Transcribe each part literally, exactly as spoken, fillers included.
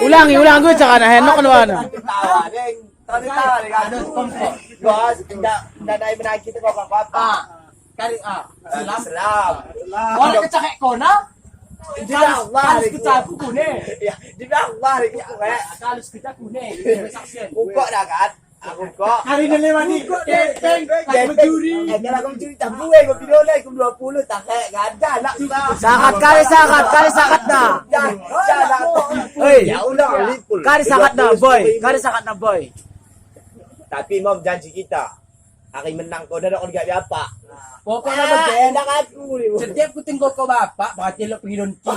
Ulangi, ulangi, gue cakap anak henok kan wana. Tawa, deng. Tawa, tawa, deng. Aduh, kompor. Bos, ndak, ndak naik menagih itu bapak-bapak. Kari, ah, Islam. Islam. Wah, kecakek kona. Demi Allah, kali sekecakku kune. Ya, demi Allah, kune. Kali sekecakku kune. Saksian. Kukok dah kan? Aku kok. Hari ini lewat ni. Kepeng. Kepeng. Mencuri. Eh, kalau aku mencuri, tak gue, gue video naik, gue dua puluh, tak kayak, nggak ada, lah. Sakat kali, sakat, kali sakat dah. Dah, dah, dah. Hei. Ya udah, lipul. Kali sakat dah, boy. Kali sakat dah, boy. Tapi mau janji kita. Ari menang kau dah, kau gak diapa. Pokoknya ah, bagian. Ndak aku ni. Setiap ku tengok kau bapak, berarti lo pergi donki.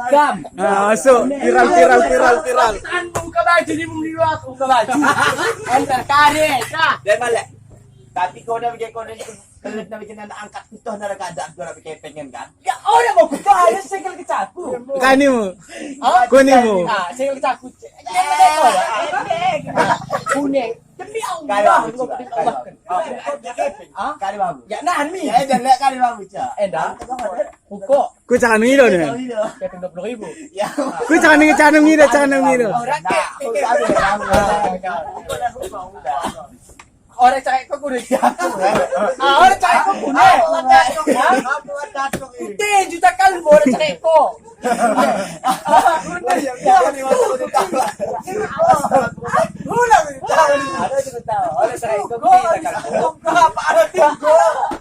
Gam. Ah, masuk. Viral, viral, viral, viral. Tanpa buka baju, ni mung di luar aku buka baju. Enter kare, kah? Dan balik. Tapi kau dah bikin kau dah bikin, kalau dah bikin anak angkat, kita dah ada keadaan kau dah bikin pengen kan? Ya, orang mau buka, ada segel kecaku. Kanimu. Hah? Kunimu. Ah, segel kecaku. Kuning. Demi Allah, demi Allah. Hah? Kali babu. Ya, nah, ni. Ya, dah lihat kali babu, Cak. Eh, dah. Pukok. Ku cakap ngido ni. Kepeng dua puluh ribu. Ya. Ku cakap ngido, cakap ngido, cakap ngido. Orang kepeng. Orang cakek kau kuning. Ah, orang cakek kau kuning. Kuning juta kali orang cakek kau.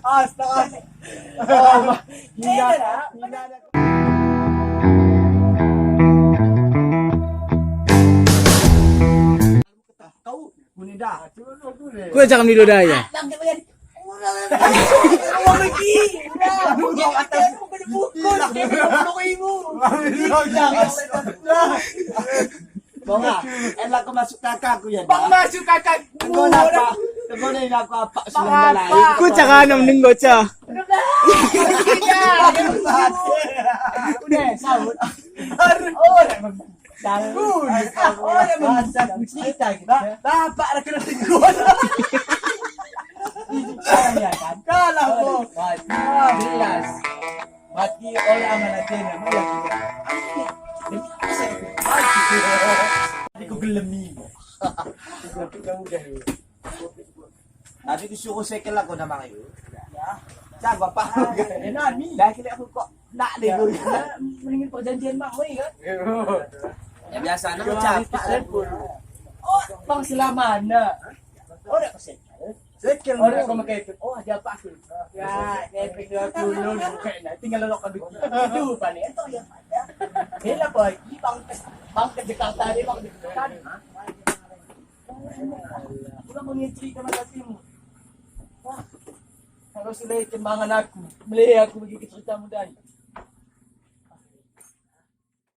Astaga. Kau, kuning dah. Ku cakap ngido dah ya. Bang, ah, elah kau masuk kakakku ya. Bang, masuk kakakku. Engkau napa? Engkau ni napa apa? Sudah mulai. Ku cakap anak mending bocah. Udah, saut. Aduh. Oh, bapak dah kena tegur. Kalah kau. Jelas. Mati oleh amanah tena, mula kita. Mati. Mati ku gelemi. Tapi disuruh sekel aku nama itu. Ya. Cak bapak. Enak ni. Dah kira aku kok nak deh gue. Mendingin perjanjian bang, woi kan. Ya biasa nak cak. Oh, bang selama nak. Oh, dah kesen. Sekel. Oh, dah kau makai. Oh, ada apa aku? Ya, kepeng dua puluh, bukan. Tinggal lo kan itu balik. Entah ya. Bela bagi bang, bang ke Jakarta dia, bang ke Jakarta. Ulang mengecil ke mana timu? Wah, kalau sudah kembangan aku, melihat aku bagi cerita muda.